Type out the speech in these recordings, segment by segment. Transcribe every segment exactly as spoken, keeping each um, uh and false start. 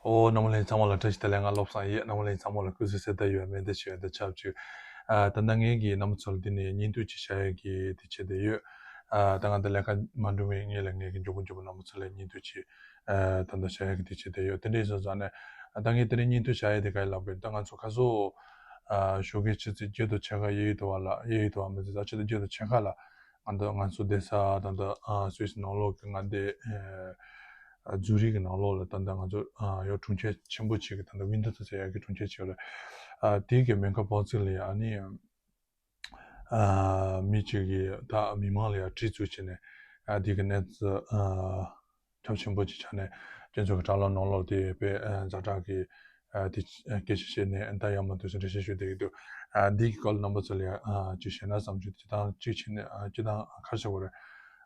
ཨོ། རྣམ་པ་ལྷན་ཚང་མ་ལ་བཀྲ་ཤིས་བདེ་ལེགས། ང་བློ་བཟང་ཡིན། རྣམ་པ་ལྷན་ཚང་མ་ལ་སྐུ་གཟུགས་གསལ་བརྡ་ཡོད་པའི་སྨོན་འདུན་ཞུ་ཡ་དང་ཆབས་ཅིག་ཨ། ད་ལྟ་ངེད་ཀྱིས་རྣམ་པ་ཚོ་ལ་འདི་ནས་བརྙན་ཐུང་ཅིག་བྱ་ཡ་གི་དུས་ཚོད་དེ་ཡོད། ཨ། ད་ང་འདི་ལས་ཀ་མ་འགྲོ་བའི་སྔོན་ལ་ངེད་ཀྱི་མགྱོགས་པོ་མགྱོགས་པོ་རྣམ་པ་ཚོ་ལ་བརྙན་ཐུང་ཅིག་ཨ། ད་ལྟ་བྱ་ཡ་གི་དུས་ཚོད་དེ་ཡོད། དེ་འདྲ་ཡིན་སོང་ཙང་ནས་ད་ངས་དེ་རིང་བརྙན་ཐུང་བྱ་ཡ་དེ་ག་ཡིན་ལབ་པ་ཡིན་ན། ད་ང་ཚོ་ཁ་སང་ཨ། ཞོགས་ཀའི་ཆུ་ཚོད་བརྒྱད་དང་ཕྱེད་ཀ། གཡས་གཡོན་དུ་བ་ལ། གཡས་གཡོན་དུ་བ་མི་ཚེ་ད་ཆུ་ཚོད་བརྒྱད་དང་ཕྱེད་ཀ་ལ་ང་ཚོ་ང་ཚོ་བསྡད་ས་ད་ལྟ་ཨ། སུད་སི་ནང་ལོགས་ཀྱི་མངའ་སྡེ་ཨ། ཛུ་རིག་གི་ནང་ལོགས་ལ་ད་ལྟ་ང་ཚོ་ཨ། ཡང་གྲོང་ཁྱེར་ཆེན་པོ་ཅིག་གི་ད་ལྟ་ཝིན་ཏེ་ཏོ་ཟེར་ཡག་གི་གྲོང་ཁྱེར་ཅིག་ཡོད་རེད། ཨ། དེའི་གི་སྨན་ཁང་པགས་ཚིགས་ལ་ཡ་ཨ་ནི་ཨ། མི་གཅིག་གིས་ད་མི་མང་ལ་ཡ་གྲི་བཙུགས་བྱས་ནས་ཨ། དེ་གི་གནས་ཚུལ་ཨ། ཁྱབ་ཆེན་པོ་ཅིག་ཆགས་ནས་སྤྱི་ཚོགས་ཀྱི་དྲ་ལམ་ནང་ལོགས་དེ་དཔེ་ཨ། ཛ་དྲག་གི་ཨ། དེ་སྐད་ཆ་བཤད་ནས་ད་ཡ་མ་དུས་སུ་འགྲེལ་བཤད་ཞུ་བསྡད་ཀྱི་འདུག་ཨ། འདི་གི་སྐོར་ལ་རྣམ་པ་ཚོ་ལ་ཡ་ཨ། ཅིག་བཤད་ན་བསམ་བྱུང་། སྤྱིར་བཏང་གཅིག་བྱས་ནས་ཨ། སྤྱིར་བཏང་ག་རེ་ཟེར་དགོས་རེད།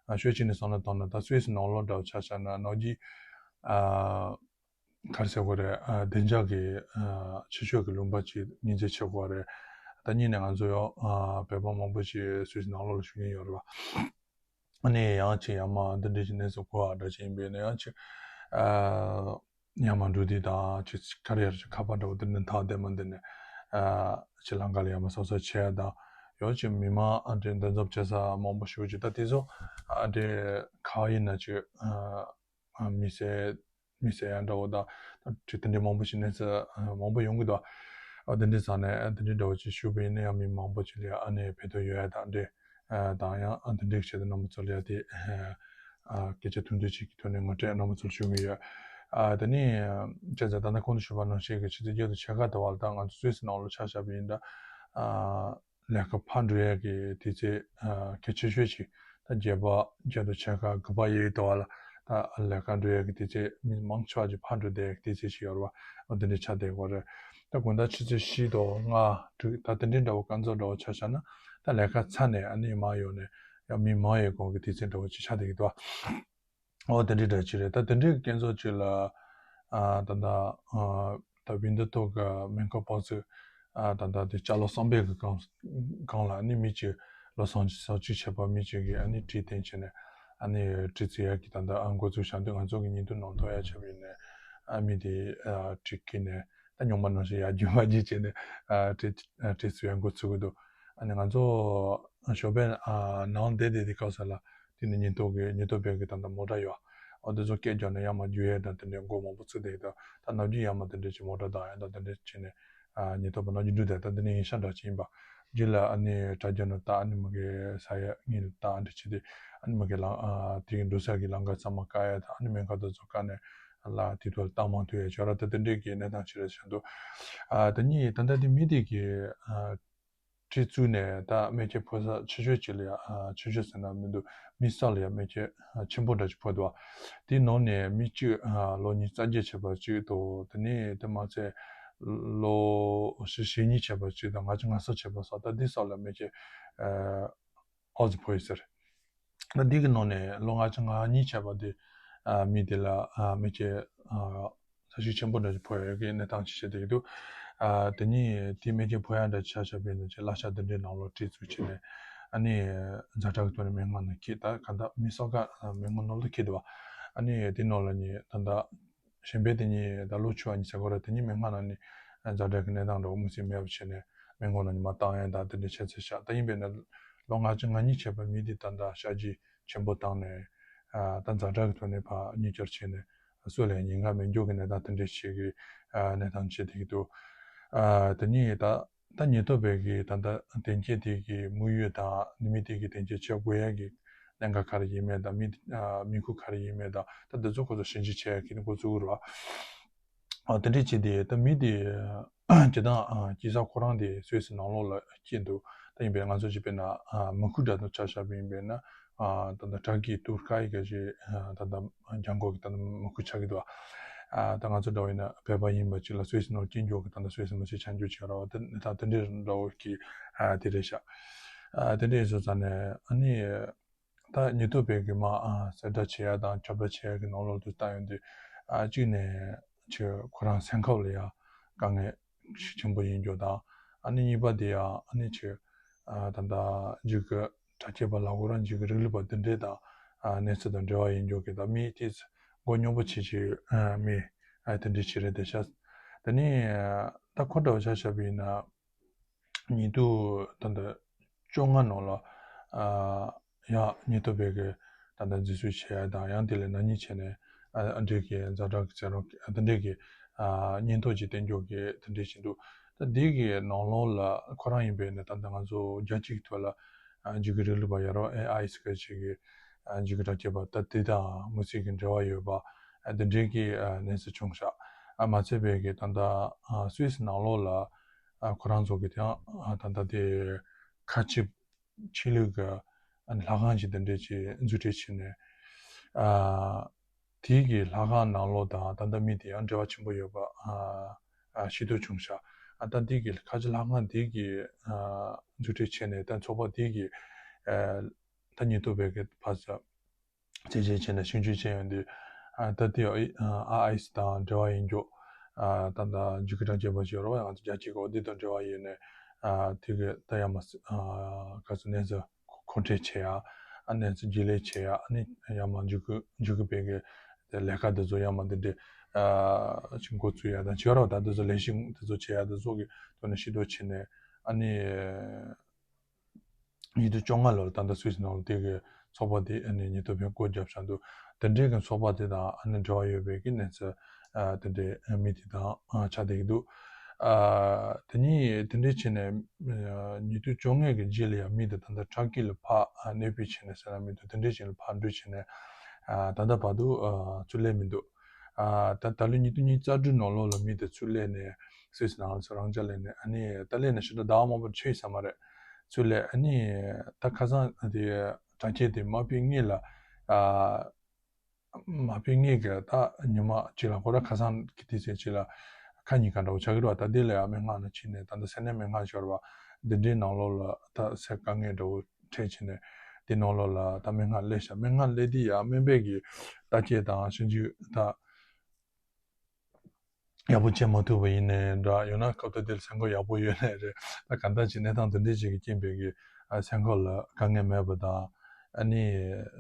ཨ། ཤོད་ཅིག་ནས་བསམ་བློ་བཏང་ན་ད་སུད་སི་ནང་ལོགས་འདྲ་བོ་ཆ་བཞག་ན་ནམ་རྒྱུན་ཨ། ག་རེ་ཟེར་དགོས་རེད། ཨ། བདེ་འཇགས་ཀྱི་ཨ། ཆེ་ཤོས་ཀྱི་ལུང་པ་ཅིག་ངོས་འཛིན་བྱེད་དགོས་རེད། ད་གཉིས་ནས་ང་ཚོ་ཡང་ཨ། བོད་པ་མང་པོ་ཞིག་སུད་སི་ནང་ལོགས་ལ་བཞུགས་མཁན་ཡོད་རེད་བ། ཨ་ནི་ཡང་ཅིག་ཡ་མ་འདི་འདྲ་ཞིག་གནས་ཚུལ་གོ་བ་འདྲ་ཞིག་ཡིན་པས་ན་ཡང་ཅིག་ཨ། ཡ་མ་འགྲོ་དུས་དང་ཅིག་ཁ་རེ་ཡར་ཅིག་ཁ་པར་འདྲ་བོ་འདི་འདྲ་ཐག་བསྡད་མ་འདི་ནས་ཨ། ཅིག་ལམ་ཁ་ལ་ཡ་མ་སོ་སོ་བྱས་ཡ་དང་ཡང་ཅིག་མི་མང་ཨ་འདྲ་འདུ་འཛོམས་བྱེད་ས་མང་པོ་ཞིག་ཅིག་ད་དེ་ཚོ་ཨ་འདྲ་ག་བ་ཡིན་ན་ཅིག་ཨ། མི་སེར་མི་སེར་ཡ་འདྲ་བོ་དང་ད་ཅིག་དེ་འདྲའི་མང་པོ་ཞིག་གནས་ཚུལ་མང་པོ་ཡོང་གི་འདུག་ཨ། དེ་འདྲའི་ས་ནས་དེ་འདྲའི་འདྲ་བོ་ཅིག་ཞུས་པ་ཡིན་ན་ཡང་མི་མང་པོ་ཅིག་ལ་ཡ་ཨ་ནི་ཕན་ཐོགས་ཡོད་ཡ་དང་འདྲ་དང་ཡང་ཨ་དེ་འདྲའི་ཆེད་དུ་རྣམ་པ་ཚོ་ལ་ཡ་དེ་ཨ། སྐད་ཆ་ཐུང་ཐུང་ཅིག་གི་ཐོག་ནས་ངོ་སྤྲོད་རྣམ་པ་ཚོར་ཞུ་གི་ཡོད། ཨ། དེ་ནས་བྱས་ཙང་ད་ལྟ་གོང་དུ་ཞུས་པ་ནང་བཞིན་གྱི་ཆུ་ཚོད་བརྒྱད་དང་ཕྱེད་ཀ་དེ་བར་ད་ང་ཚོ་སུད་སི་ནང་ལ་ཆ་བཞག་པ་ཡིན་ད་ཨ། ལས་ཀ་ཕར་འགྲོ་ཡས་ཀྱི་དུས་ཚོད་ཨ། གལ་ཆེ་ཤོས་ཤིག་ད་བརྒྱད་པ་བརྒྱད་དང་ཕྱེད་ཀ་དགུ་པ་གཡས་གཡོན་དུ་བ་ལ་ད་ལས་ཀ་འགྲོ་ཡས་ཀྱི་དུས་ཚོད་མི་མང་ཆེ་བ་ཅིག་ཕར་འགྲོ་བསྡད་ཡས་ཀྱི་དུས་ཚོད་ཅིག་ཡོད་རེད་བ། འོ་དེ་འདྲ་ཆགས་བསྡད་ཡོད་རེད། ད་དགོང་དག་ཆུ་ཚོད་བཞི་དང་ལྔ་དྲུག་ད་དེ་འདྲའི་འདྲ་བོ་སྐབས་འཚོལ་འདྲ་བོ་ཆ་བཞག་ན་ད་ལས་ཀ་ཚར་ནས་ཨ་ནི་མར་ཡོང་ནས་ཡང་མི་མང་ཡས་གོང་གི་དུས་ཚོད་འདྲ་བོ་ཅིག་ཆགས་བསྡད་ཀྱི་འདུག་ཨོ་དེ་འདྲའི་འདྲ་ཅིག་རེད། ད་དེ་འདྲའི་སྐབས་འཚོལ་ཅིག་ལ་ཨ། ད་ད་ཨ། ད་ཝིན་ཏེ་ཏོ་གི་སྨན་ཁང་པགས་ཚིགས་ཨ། ད་ད་དེ་ལྕགས་ལོག་བསམ་འཕེལ་གྱི་སྒང་སྒང་ལ་ཨ་ནི་མི་གཅིག་ལོ་སུམ་ཅུ་སོ་གཅིག་བྱས་པ་མི་གཅིག་གིས་ཨ་ནི་གྲི་འཐེན་བྱས་ནས་ཨ་ནི་གྲི་བཙུགས་ཡག་གི་ད་ད་ཨ། འགོ་བཙུགས་བཞག་དུས་ང་ཚོ་གི་བརྙན་ཐུང་ནང་ཐོན་ཡག་བྱས་པ་ཡིན་ནའི་ཨ། མི་དེ་ཨ། གྲི་འཁྱེར་ནས་ད་སྔོན་མ་ནང་བཞིན་ཡར་རྒྱུག་མར་རྒྱུག་བྱས་ནས་ཨ། གྲི་ཨ། གྲི་བཙུགས་ཡག་འགོ་བཙུགས་ཀྱི་འདུག་ཨ་ནི་ང་ཚོ་ཞོགས་པའི་ཨ། ནང་བསྡད་བསྡད་དེ་སྐབས་སུ་ལ་དེ་ནས་ཉེན་རྟོག་གི་ཉེན་རྟོག་པའི་གི་ད་ལྟ་མོ་ཊ་ཡོད། ཨོ་དེ་ཚོ་སྐད་རྒྱག་ནས་ཡར་མར་རྒྱུག་ཡས་དང་དེ་འདྲའི་འགོ་མང་པོ་ཚུགས་བསྡད་ཡོད། ད་ནམ་རྒྱུན་ཡར་མར་དེ་འདྲ་ཅིག་མོ་ཊ་བཏང་ཡས་དང་དེ་འདྲ་བྱས་ནས་ཨ། ཉེན་རྟོག་པ་ནམ་རྒྱུན་འགྲོ་བསྡད། ད་དེ་ནས་ཉིན་ཤས་འདྲ་ཅིག་ཡིན་པ། རྗེས་ལ་ཨ་ནི་དྲ་རྒྱ་ནང་ལྟ། ཨ་ནི་མ་གི་ས་ཡ་གཉིས་ལ་ལྟ། ཨ་འདྲ་བྱས་ཏེ་ཨ་ནི་མ་གི་ལམ་ཨ། དེ་གི་འགྲོ་ས་གི་ལམ་ཁ་ཚང་མ་བཀག་ཡས་དང་ཨ་ནི་སྨན་ཁང་དེ་ཚོ་བཀག་ནས་ལ་དེ་ཐོག་ལ་བཏང་མ་ཐུབ་ཡས་ཅིག་ཡོད་རེད། ད་དེ་འདྲའི་གི་གནས་སྟངས་ཅིག་རེད་བྱུང་འདུག་ཨ། དེ་ནས་ད་ལྟ་དེ་མི་དེ་གི་ཨ། གྲི་བཙུགས་ནས་ད་རྨས་སྐྱོན་ཕོག་ས་ཆེ་ཤོས་ཅིག་ལ་ཡ་ཨ། ཆེ་ཤོས་ཟེར་ན་མི་འདུག་མི་ས་ལ་ཡ་རྨས་སྐྱོན་ཨ། ཆེན་པོ་འདྲ་ཅིག་ཕོག་འདུག་དེའི་ནང་ནས་མི་གཅིག་ཨ། ལོ་ཉི་ཤུ་རྩ་བརྒྱད་བྱས་པ་གཅིག་དང་། དེ་ནས་དེ་མ་ཚད་ལོ་བཞི་ཞེ་གཉིས་བྱས་པ་གཅིག་དང་། ལྔ་བཅུ་ང་གསུམ་བྱས་པ་སོགས་ད་འདི་སོགས་ལ་རྨས་སྐྱོན་ཨ། ཨོ་ཙི་ཕོག་ཡོད་ཟེར། ད་འདི་གི་ནང་ནས་ལོ་ལྔ་བཅུ་ང་གཉིས་བྱས་པ་དེ་ཨ། མི་དེ་ལ་ཨ། རྨས་སྐྱོན་ཨ། ཚབས་ཆེན་པོ་འདྲ་ཞིག་ཕོག་ཡོད་ཀྱི་གནས་སྟངས་ཅིག་བྱས་བསྡད་ཀྱི་འདུག་ཨ། དེ་ནས་དེ་རྨས་སྐྱོན་ཕོག་ཡག་འདྲ་ཆ་བཞག་པ་ཡིན་ན་ཅིག་གླ་ཆ་དེ་འདྲའི་ནང་ལོགས་གྲི་བཙུགས་བྱས་ནས་ཨ་ནི་ཛ་དྲག་གི་ཐོག་ནས་སྨན་ཁང་ནང་འཁྱེར། ད་གང་ལྟར་མི་གསོ་ཁང་སྨན་ཁང་ནང་ལ་འཁྱེར་འདུག་ཨ་ནི་དེ་ནང་ལ་ནི་ད་ལྟ་གཞན་པའི་དེ་ཉིད་ད་ལོ་བཅུ་བ་ཉི་ཤུ་གོ་ར་དེ་ཉིད་སྨན་ཁང་ནང་ནས་ཛ་དྲག་གི་གནས་སྟངས་འདྲ་བོ་མི་སྲིད་མེད་པ་བྱས་ནས་སྨན་ཁང་ནང་ནས་མར་བཏང་ཡས་དང་དེ་འདྲའི་བྱས་ཚུལ་བཞག་ད་ཡིན་པས་ན་ལོ་ལྔ་བཅུ་ང་གཉིས་བྱས་པ་མི་དེ་ད་ལྟ་གཤགས་བཅོས་ཆེན་པོ་བཏང་ནས་ཨ། ད་ཛ་དྲག་གི་ཐོག་ནས་ཕར་གཉིད་སྐྱོར་བྱས་ནས་གསོ་ལ་ཉེན་ཁ་མེད་འཇོག་གི་གནས་སྟངས་དེ་འདྲའི་ཞིག་གི་ཨ། གནས་སྟངས་བྱས་བསྡད་ཀྱི་འདུག་ཨ། དེ་ཉིད་ད་ད་ཉེན་རྟོག་པའི་གི་ད་ལྟ་བདེན་འཚོལ་དེ་གི་དམིགས་ཡུལ་དང་མི་དེ་གི་བདེན་འཚོལ་བྱེད་དགོས་ཡས་ཀྱི་གནད་འགག་ག་རེ་ཡིན་མིན་དང་མི་ཨ། དམིགས་ཡུལ་ག་རེ་ཡིན་མིན་དང་ད་དེ་ཚོ་ཁོ་ཚོ་ཞིབ་འཇུག་བྱེད་ཡས་ཀྱི་འགོ་བཙུགས་རོགས། ཨ། དེ་འདྲས་བྱས་ཏེ་ད་མི་དེ་སྤྱིར་བཏང་ཨ། སྐྱེས་ས་ཁོ་རང་དེ་སུད་སི་ནང་ལོགས་ལ་སྐྱེས་འདུག་ད་ཡིན་པས་ང་ཚོ་ཅིག་དཔེར་ན་ཨ། མི་ཁུག་འདྲ་དང་ཆ་བཞག་པ་ཡིན་པས་ན་ཨ། ད་ལྟ་ཏུར་ཀི་ཏུར་ཀ་ཡི་ག་ཞིག་ཨ། ད་ལྟ་རྒྱ་འགོག་གི་ད་ལྟ་མི་ཁུག་ཆགས་ཀྱི་འདུག་ཨ། ད་ང་ཚོ་འདྲ་བོ་ཡིན་ན་བོད་པ་ཡིན་པ་ཅིག་ལ་སུད་སི་ནང་སྐྱེས་འགྱུར་གྱི་ད་ལྟ་སུད་སི་མི་སེར་ཆགས་འགྱུར་བྱས་ར་བ་དེ་ད་དེ་འདྲའི་འདྲ་བོ་གི་ཨ། དེ་རེད་ཤག་ཨ། དེ་འདྲ་ཡིན་སོང་ཙང་ནས་ཨ་ནི། ད་ཉེན་རྟོག་པས་གི་མ་ཨ་གསལ་བསྒྲགས་བྱེད་ཡ་དང་ཁྱབ་བསྒྲགས་བྱེད་ཡ་གི་ནང་ལོགས་སུ་བལྟ་ཡོང་དུས་ཨ་གཅིག་ནས་ཁྱོད་ཁོ་རང་སེམས་ཁམས་ལ་ཡ་དཀའ་ངལ་ཤུགས་ཆེན་པོ་ཡིན་རྒྱུ་དང་ཨ་ནི་གཉིས་པ་དེ་ཡ་ཨ་ནི་ཁྱོད་ཨ་ད་ལྟ་འཇིག་གི་དྲ་རྒྱ་པ་ལ་ཁོ་རང་འཇིག་གི་རིག་ལུགས་པ་འདི་འདྲས་དང་ཨ་གནས་ཚུལ་དང་འབྲེལ་བ་ཡིན་རྒྱུ་གི་ད་མི་དེ་མགོ་སྙོམས་པོ་བྱེད་ཀྱི་ཨ་མི་ ཨ་དེ་འདྲའི་ཅིག་རེད་དེ་ཤག་དེ་ནས་ད་ཁོ་འདྲ་བ་ཆ་བཞག་པ་ཡིན་ན། ཉིས་སྟོང་ད་ལྟ་བཅོ་ལྔ་ནང་ལ་ཨ་ཡང་ཉེན་རྟོག་པས་གི་ད་ལྟ་འཛིན་བཟུང་བྱས་ཡ་དང་། ཡང་དེ་ལས་ན་ནིང་བྱས་ནས་ཨ་ཨ་འདྲས་ཀྱི་ཛ་དྲག་གི་ཛ་དྲག་གི་ཨ་དེ་འདྲས་ཀྱི་ཨ་སྙན་ཐོ་ཅིག་བསྟན་རྒྱུ་གི་དེ་འདྲས་བྱས་འདུག་ད་འདི་གི་ནང་ལོགས་ལ་ཁོ་རང་ཡིན་པས་ནས་ད་ལྟ་ང་ཚོ་རྒྱལ་སྤྱི་གི་ཐོག་ལ་ཨ་འཇིགས་སྐུལ་རིང་ལུགས་པ་ཡ་རབས་ཨེ་ཨའི་ཟེར་མཁན་ཅིག་གི་ཨ་འཇིགས་སྐུལ་དྲག་སྐྱེད་པ་ད་དེ་དང་དམིགས་བསལ་གྱི་འབྲེལ་བ་ཡོད་པ་ཨ་དེ་འདྲས་ཀྱི་ཨ་གནས་ཚུལ་བྱུང་ཤག་ཨ་མ་ཚད་པའི་གི་ད་ལྟ་ཨ་སུད་སི་ནང་ལོགས་ལ། ཨ་ཁོ་རང་ཚོ་གི་དེ་ཡང་ཨ་ད་ལྟ་དེ་ཁ་ཆེ་ཆོས་ལུགས་ཀྱི་ཨ་ནི་ལྷ་ཁང་ཅིག་དེ་འདྲས་ཅིག་འཛུགས་སྐྲུན་བྱས་ནས། ཨ་དེའི་གི་ལྷ་ཁང་ནང་ལོགས་དང་ད་ལྟ་མི་དེ་ཡང་འབྲེལ་བ་ཆེན་པོ་ཡོད་པ་ཨ་ཨ་ཤེས་རྟོགས་བྱུང་ཤག་ཨ་ད་དེའི་གི་ཁ་ཆེ་ལྷ་ཁང་དེའི་གི་ཨ་འཛུགས་སྐྲུན་བྱས་ནས། ད་ཚོགས་པ་དེའི་གི་ཨ་ད་ཉེན་རྟོག་པས་གི་ཕར་ཚུར་བཙན་འཛུལ་བྱས་ནས་ཞིབ་འཇུག་བྱས་ཡོང་དུས། ཨ་ད་དེ་ཨ་ཨ་ཨའི་སི་དང་འབྲེལ་བ་ཡིན་རྒྱུ། ཨ་ད་ལྟ་འཇིགས་སྐུལ་དྲག་སྐྱེད་པ་ཅིག་ཡོད་རེད་པ། ང་ཚོ་རྒྱལ་སྤྱི་གི་འོ་དེ་དང་འབྲེལ་བ་ཡོད་ནས། ཨ་དེ་གི་ད་ཡར་མར་ཨ་ག་ཚོད་གནས་ཚུལ་མཁོ་སྤྲོད་བྱེད་ཡ། ཨ་གནས་ཚུལ་བརྗེ་ལེན་བྱེད་ཡ། ཨ་ནི་ཡར་མར་འཇིགས་སྐུལ་འཇིགས་སྐུལ་པས་གི་དེ་ལས་ཀ་དེ་ཚོ་ཡར་མར་དེ་འདྲས་ཨ་ཅིག་འགོ་བཙུགས་ཡ་དང་། བྱེད་རོགས་ད་དེ་ཚོ་ལས་གཞི་དེ་ཚོ་བྱེད་ཡ་དེ་ཚོ་གི་ཐོག་ནས་ཤེས་རྟོགས་བྱས་ནས། ཨ་ནི། ཉིས་སྟོང་བཅོ་ལྔ་ལོར་ད་ལྟ་སུད་སི་ནང་ལ་དེ་གི་ཚོགས་པ་དེ་ཨ་ནི་ཉེན་རྟོག་པས་སྒོ་བརྒྱབ་བཞག་འདུག་དེ་འདྲའི་གི་ཚོགས་པ་དེ་དང་ཨ་ནི་འབྲེལ་བ་ཡོད་པའི་གི་གནས་ཚུལ་ཨ་དེ་འདྲའི་མི་དེ་དང་ཨ་ཆགས་བསྡད་ཀྱི་འདུག་ཨ་དེ་ནས་དེ་འདྲའི་བྱས་ནས་ཨ་ཉིས་སྟོང་བཅོ་ལྔ་གི་རྗེས་ལ་ཡང་མི་དེ་ད་ལྟ་ཊར་ཀི་ལ་ཕར་ཨ་གནས་སྤོས་བྱས་ནས་ཟེར་ན་མི་འདུག་དེ་འདྲའི་བྱས་ནས་ཕར་འགྲོ་བྱས་ནས་ཨ་ད་ལྟ་བར་དུ་ཨ་ཚུར་སླེབས་མི་འདུག་ཨ་ད་ད་ལོའི་ཉིས་སྟོང་ཉི་ཤུ་རྩ་དྲུག་ནང་ལོགས་ལ་མི་དེ་ཚུར་སླེབས་ནས། སུད་སི་ནང་ལ་ཚུར་རང་འཇགས་སླེབས་ནས། ཨ་ནི་ད་སླེབས་ནས་ཞེ་དྲག་ཟླ་བ་མང་པོ་ཆགས་ཡོད་ས་མ་རེད། ཚུར་སླེབས། ཨ་ནི་ད་ཁ་སང་དེ་དྲག་སྐྱེད་དེ་མ་སྤེལ་སྔོན་ལ། ཨ་མ་སྤེལ་སྔོན་གྱི་ད་ཉི་མ་གཅིག་ལ་ཁོ་རང་ཁ་སང་གི་དུས་ཚོད་གཅིག་ལ་ཁ་ཉིན་གང་འདྲ་བོ་ཆགས་ཀྱི་རེད་པ། ད་དེ་ལ་ཡང་སྨན་ཁང་ལ་ཕྱིན་ནས། ད་ལྟ་སེམས་ནད་སྨན་ཁང་ཞིག་ཡོད་རེད་པ། འདི་འདྲའི་ནང་ལོགས་ལ་ད་སེམས་དཀའ་ངལ་འདྲ་བོ་འཕྲད་བྱས་ནས། དེ་ནང་ལོགས་ལ་ད་སྨན་ཁང་སླེབས་ཤག་སྨན་ཁང་སླེབས་དུས་ཡང་སྨན་པས་ཀྱི་བརྟག་དཔྱད་དང་ཞིབ་འཇུག་ད་ཡག་པོ་བྱེད་མ་ཐུབ་པ་ཡིན་ནའི་འདྲ། ཡང་ན་སྐབས་དེ་དུས་ལ་སེམས་ཁམས་ཡག་པོ་ཡོད་ནའི་རེད། ད་གང་ལྟར་ཅིག་གནས་སྟངས་དེ་འདྲ་ཅིག་གི་རྐྱེན་པས་ཀྱི་ཨ་སེམས་ཁམས་ལ་དཀའ་ངལ་མེད་པ་དང་། ཨ་ནི་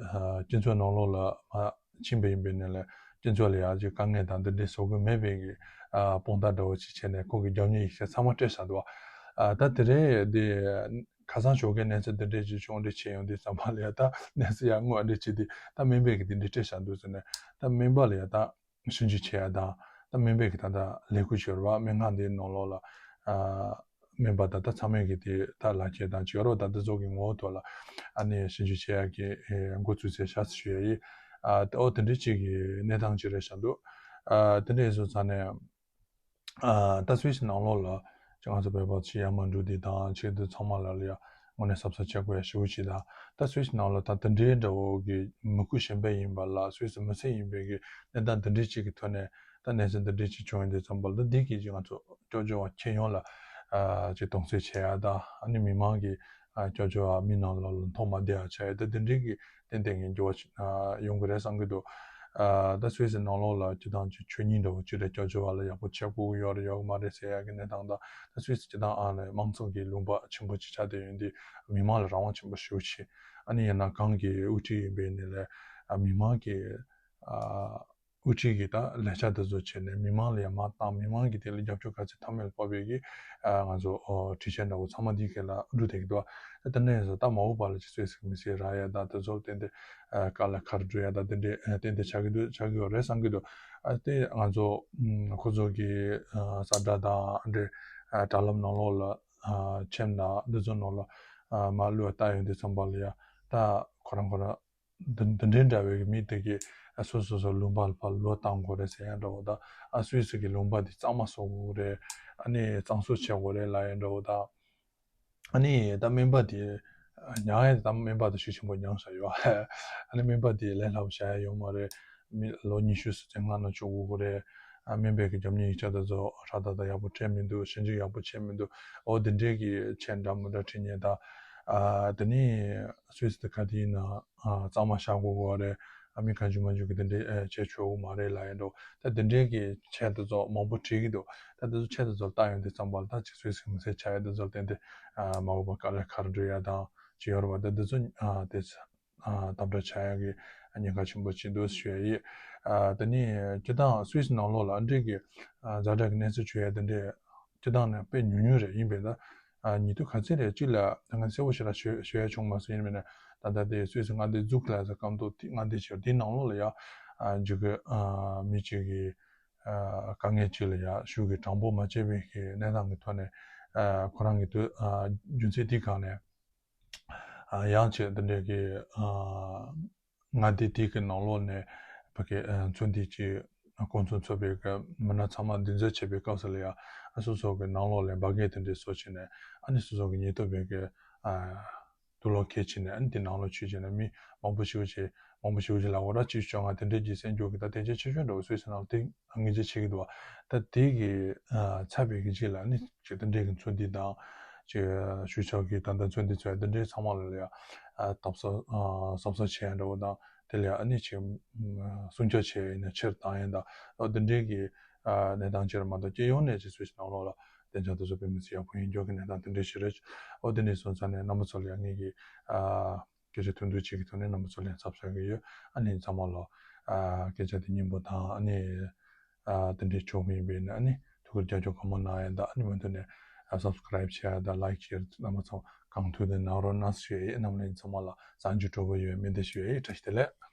ཨ་སྤྱི་ཚོགས་ནང་ལོགས་ལ་མར་ཕྱིན་པ་ཡིན་པའི་ནས་ལས་སྤྱི་ཚོགས་ལ་ཡང་ཅིག་དཀའ་ངལ་དང་འདི་འདྲ་བཟོ་གི་མེད་པའི་གི་ཨ་དཔང་རྟགས་འདྲ་བོ་ཅིག་བྱས་ནས་ཁོ་གི་རྒྱབ་གཉེར་ཡིག་ཆ་ཚང་མ་སྤྲད་བཞག་འདུག་ཨ་ད་དེ་རེད་དེ། ཁ་སང་ཞོགས་ཀའི་གནས་ཚུལ་འདི་འདྲས་ཅིག་བྱུང་འདྲ་བྱས་ཡོང་དུས་ཙམ་པ་ལ་ཡ། ད་གནས་ཚུལ་ཡར་སྔོན་འདྲ་བྱས་དུས། ད་སྨན་པས་ཀྱི་འདི་འདྲས་སྤྲད་བཞག་འདུག་ཟེར་ནས། ད་སྨན་པ་ལ་ཡ་ད་ཞིབ་འཇུག་བྱེད་ཡ་དང་། ད་སྨན་པས་ཀྱི་ད་ལྟ་ལས་འགུལ་བྱེད་རེད་པ། སྨན་ཁང་འདིའི་ནང་ལོགས་ལ་ཨ་སྨན་པ་དང་ད་ཚང་མས་ཀྱི་དེ་ད་ལག་ཁྱེར་དང་བྱེད་རོགས་ད་འདི་ཚོ་གི་ངོ་བོ་ཐོག་ལ་ཨ་ནི་ཞིབ་འཇུག་བྱེད་ཡ་གི་ཨེ་འགོ་བཙུགས་ཚར་ཤག་ཟེར་ཞུ་ཡ་ཡིན། ཨ་ད་འོ་དེ་འདྲས་ཅིག་གི་གནས་སྟངས་ཅིག་རེད་བཞག་འདུག་ཨ་དེ་འདྲས་སོང་ཙང་ནས། ཨ་ད་སུད་སི་ནང་ལོགས་ལ་ཅིག་ང་ཚོ་བོད་པ་ཚོ་ཡར་མར་འགྲོ་དུས་དང་ཆེད་དུ་ཚང་མ་ལ་ལ་ཡ་དངོས་གནས་གཟབ་གཟབ་བྱེད་དགོས་ཡ་ཞེ་པོ་ཅིག་དང་། ད་སུད་སི་ནང་ལ་ད་དེ་འདྲའི་འདྲ་བོ་གི་མི་ཁུ་གཞན་པ་ཡིན་པ་ལ། སུད་སི་མི་སེར་ཡིན་པའི་གི་གནས་སྟངས་དེ་འདྲའི་ཅིག་གི་ཐོག་ནས་ད་གནས་ཚུལ་འདི་འདྲའི་ཅིག་བྱུང་ཡོང་དུས་ཙམ་པ་ལ། ད་འདི་གིས་ཅིག་ང་ཚོ་སྐྱོ་སྐྱོ་བ་ཁྱེད་ཡོངས་ལ་ཨ་ཅིག་གདུང་སེམས་བྱེད་ཡ་དང་། ཨ་ནི་མི་མང་གི་ཨ་སྐྱོ་སྐྱོ་བ་མི་ནང་ལོགས་ལ་མཐོང་མ་བདེ་བ་བྱས་ཏེ། དེ་འདྲའི་གི་ཏན་ཏན་གྱི་འགྱུར་བ་ཞིག་ཨ་ཡོང་གི་རེད་བསམ་གྱི་འདུག་ཨ་ད་སུད་སི་ནང་ལོགས་ལ་སྤྱིར་བཏང་ཅིག་ཆོས་ཉིད་འདྲ་བོ་ཅིག་རེད། སྐྱབས་བཅོལ་བ་ལ་ཡག་པོ་བྱེད་དགོས་ཀྱི་ཡོད་རེད་ཡོད་མ་རེད་ཟེར་ཡག་གི་གནས་སྟངས་དང་། ད་སུད་སི་སྤྱིར་བཏང་ཨ་ནི་དམངས་གཙོ་གི་ལུང་པ་ཆེན་པོ་ཅིག་ཆགས་བསྡད་ཡོད་དུས། མི་མང་ལ་རང་དབང་ཆེན་པོ་ཞེ་པོ་ཅིག་ཨ་ནི་ཡིན་ན་གང་གི་དབུ་ཁྲིད་ཡིན་པའི་ནས་ལས་ཨ་མི་མང་གི་ཨ་དབུ་ཁྲིད་ཀྱི་ད་ལས་འཆར་དེ་ཚོ་བྱས་ནས་མི་མང་ལ་ཡར་མར་བཏང་། མི་མང་གི་དེ་ལ་རྒྱབ་སྐྱོར་ག་ཚོད་ཐོབ་མིན་ལ་དཔག་པའི་གི་ཨ་ང་ཚོ་ཨོ་གྲོས་ཆོད་འདྲ་བོ་ཚང་མ་འདི་ག་ལ་འགྲོ་བསྡད་ཀྱི་འདུག་ཨ་དེ་ནས་ད་མ་འོངས་པ་ལ་ཅིག་སུད་སི་མི་སེར་རག་ཡ་དང་། དེ་ཚོར་བརྟེན་ཏེ་ཨ་དཀའ་ལས་ཁག་འགྲོ་ཡ་དང་། དེ་འདྲའི་ཨ་ཏན་ཏན་ཆགས་ཀྱི་འདུག་ཆགས་ཀྱི་ཡོད་རེད་བསམ་གྱི་འདུག་ཨ་དེ་ང་ཚོ་ཨུམ་ཁོ་ཚོ་གི་ཨ་གསལ་བསྒྲགས་དང་འདྲའི་ཨ་དྲ་ལམ་ནང་ལོགས་ལ་ཨ་མཆན་དང་འདི་ཚོ་ནང་ལ་ཨ་མར་བླུགས་བལྟས་ཡོང་དུས་ཙམ་པ་ལ་ཡ། ད་ཁོ་རང་ཁོ་རང་འདི་འདི་འདྲའི་འདྲ་བའི་མི་དེ་གིས་ཨ་སོ་སོ་སོ་ལུང་པ་ལ་ཕར་བློས་བཏང་དགོས་རེད་ཟེར་ཡ་འདྲ་བོ་དང་། ཨ་སུད་སི་གི་ལུང་པ་འདི་གཙང་མ་བཟོ་དགོས་རེད། ཨ་ནི་གཙང་བཟོ་བྱེད་དགོས་རེད་ལབ་ཡ་འདྲ་བོ་དང་། ཨ་ནི་ད་སྨན་པ་དེ་ཨ་མྱངས་ཡ་དེ། ད་སྨན་པ་དེ་ཤུགས་ཆེན་པོ་མྱངས་བཞག་ཡོད། ཨ་ནི་སྨན་པ་དེ་ལས་སླ་པོ་བྱ་ཡ་ཡོད་མ་རེད། མི་ལོ་ཉི་ཤུ་ཙམ་སྔ་ན་བཅུག་དགོས་རེད། ཨ་སྨན་པའི་གི་རྒྱབ་གཉེར་ཡིག་ཆ་དེ་ཚོ་ཧྲ་ཏག་ཏག་ཡག་པོ་སྤྲད་མི་འདུག་ཞིབ་འཇུག་ཡག་པོ་བྱས་མི་འདུག་འོ་དེ་འདྲའི་གི་མཆན་འདྲ་མི་འདྲ་བྲིས་མཁན་དང་། ཨ་དེ་ནས་སུད་སི་དེ་ག་དེ་ཡིན་ན་ཨ་གཙང་མ་བཞག་དགོས་ཀྱི་ཡོད་རེད། ཨ་མི་གང་བྱུང་མང་བྱུང་གི་དེ་འདྲའི་ཨ་བྱས་ཆོག་གི་མ་རེད་ལབ་ཡ་འདྲ་བོ། ད་དེ་འདྲའི་གི་མཆན་དེ་ཚོ་མང་པོ་བྲིས་ཀྱི་འདུག་ད་དེ་ཚོ་མཆན་དེ་ཚོ་ལ་བལྟས་ཡོང་དུས་ཙམ་པ་ལ། ད་ཅིག་སུད་སི་གི་མི་སེར་ཆགས་ཡ་དེ་ཚོ་ལ་བརྟེན་ཏེ་ཨ་མ་འོངས་པ་དཀའ་ལས་ཁག་འགྲོ་ཡ་དང་ཅིག་ཡོད་རེད་པ། ད་དེ་ཚོ་ཨ་དེ་ཚོ་ཨ་དམ་དྲག་བྱ་ཡག་གི་ཉེན་ཁ་ཆེན་པོ་ཅིག་འདུག་ཞུ་ཡ་ཡིན། ཨ་དེ་ནས་སྤྱིར་བཏང་སུད་སི་ནང་ལོགས་ལ་ཨ་འདྲས་ཀྱི་ཨ་ཛ་དྲག་གི་གནས་ཚུལ་བྱུང་ཡ་དེ་འདྲས་སྤྱིར་བཏང་ནས་དཔེ་ཉུང་ཉུང་རེད། ཡིན་པས་ད་ཨ་ཉེས་དོན་ག་ཚད་རེད་གཅིག་ལ་ད་ང་གསལ་པོ་ཞེ་དྲག་ཤོད་ཤོད་ཡ་བྱུང་མ་སོང་། ཡིན་པས་ན་ད་ལྟ་དེ་སུད་སི་མངའ་སྡེ་འཛུགས་ལ་ས་སྐམ་ཐོག་དེ་མངའ་སྡེ་ཆེ་བ་དེའི་ནང་ལོགས་ལ་ཡ་ཨ་འཇིགས་སྐུལ་ཨ་མི་གཅིག་གི་ཨ་དཀའ་ངལ་གཅིག་ལ་ཡ་ཤུགས་ཀྱིས་དྲང་པོ་མ་བྱས་པའི་གི་གནས་སྟངས་ཀྱི་ཐོག་ནས་ཨ་ཁོ་རང་གི་དུ་ཨ་རྒྱུ་མཚན་དེའི་སྒང་ནས་ཨ་ཡང་ཆེ་འདི་འདྲའི་གི་ཨ་མངའ་སྡེ་དེ་གི་ནང་ལོགས་ནས་ཕ་གི་ཨ་ཚོགས་འདུ་ཅིག་སྐོང་ཚོགས་ཚོགས་པའི་གི་མི་སྣ་ཚང་མ་འདུ་འཛོམས་བྱེད་པའི་སྐབས་སུ་ལ་ཡ་ཨ་སོ་སོ་གི་ནང་ལོགས་ལ་འབར་གས་དེ་འདྲའི་བཟོ་བྱས་ནས་ཨ་ནི་སོ་སོ་གི་ཉེན་རྟོག་པའི་གི་ཨ་དུག་ལོག་འཁྱེར་བྱས་ནས་ཨ་ནི་དེ་ནང་ལོགས་ཆུད་བྱས་ནས་མི་མང་པོ་ཞིག་བྱས་མང་པོ་ཞིག་བྱས་ལ་འོ་ར་ཅིག་བྱུང་ང་དེ་འདྲའི་གི་སྲན་རྒྱུ་གི་ད་དེ་འདྲའི་ཆེ་ཤོས་འདྲ་བོ་སུད་སི་ནང་དེ་ངེས་ཅན་ཆེ་གི་འདུག་བ། ད་དེ་གི་ཨ་ཚ་བའི་གི་རྗེས་ལ་ནི་ཅིག་དེ་འདྲའི་གི་ཚོགས་འདུ་དང་ཅིག་ཞུ་ཕྱོགས་ཀྱི་ད་ལྟ་ཚོགས་འདུ་ཚོགས་དེ་འདྲའི་ཚང་མ་ལ་ཡ་ཨ་སྟབས་གསོ་ཨ་གསབ་གསོ་བྱས་འདྲ་བོ་དང་དེ་ལ་ཨ་ནི་ཅིག་སྲུང་སྐྱོབ་བྱས་ཡིན་ན་ཕྱིར་བཏང་ཡིན་ད་ཨོ་དེ་འདྲའི་གི་ཨ་གནས་སྟངས་ཅིག་རེད་མ་གཏོགས་སྤྱི་ཡོངས་ནས་ཅིག་སུད་སི་ནང་ལོགས་ལ་བདེ་འཇགས་དེ་ཚོ་དཔེ་མི་སྲིད་ཡག་པོ་ཡིན་རྒྱུ་གི་གནས་སྟངས་དེ་འདྲའི་ཞིག་རེད། ཨོ་དེ་འདྲའི་སོང་ཙང་ནས་རྣམ་པ་ཚོ་ལ་ཡ་ངེད་ཀྱི་ཨ་སྐད་ཆ་ཐུང་ཐུང་ཅིག་གི་ཐོག་ནས་རྣམ་པ་ཚོ་ལ་ཡ་ཚབ་བྱ་གི་ཡོད། ཨ་ནི་ཚང་མ་ལ་ཨ་སྐད་ཆ་དེ་སྙན་པོ་དང་ཨ་ནི་ཨ་དེ་འདྲའི་ཆོག་གི་ཡིན་པས་ན་ཨ་ནི་ཐུགས་ཁུར་རྒྱབ་སྐྱོར་གང་མང་གནང་ཡ་དང་ཨ་ནི་མུ་མཐུད་ནས་ཨ་སབ་སི་ཀ་རེབ་བྱེད་ཡ་དང་ལའིཀ་བྱེད་ཡ་རྣམ་པ་ཚོ་གང་ཐུབ་དེ་གནང་རོགས་གནང་ཞུ་ཡ་ཡིན། རྣམ་པ་ཚང་མ་ལ་གཟའ་མཇུག་སྤྲོ་པོ་ཡོད། སྨོན་འདུན་ཞུ་ཡ་ཡིན། བཀྲ་ཤིས་བདེ་ལེགས།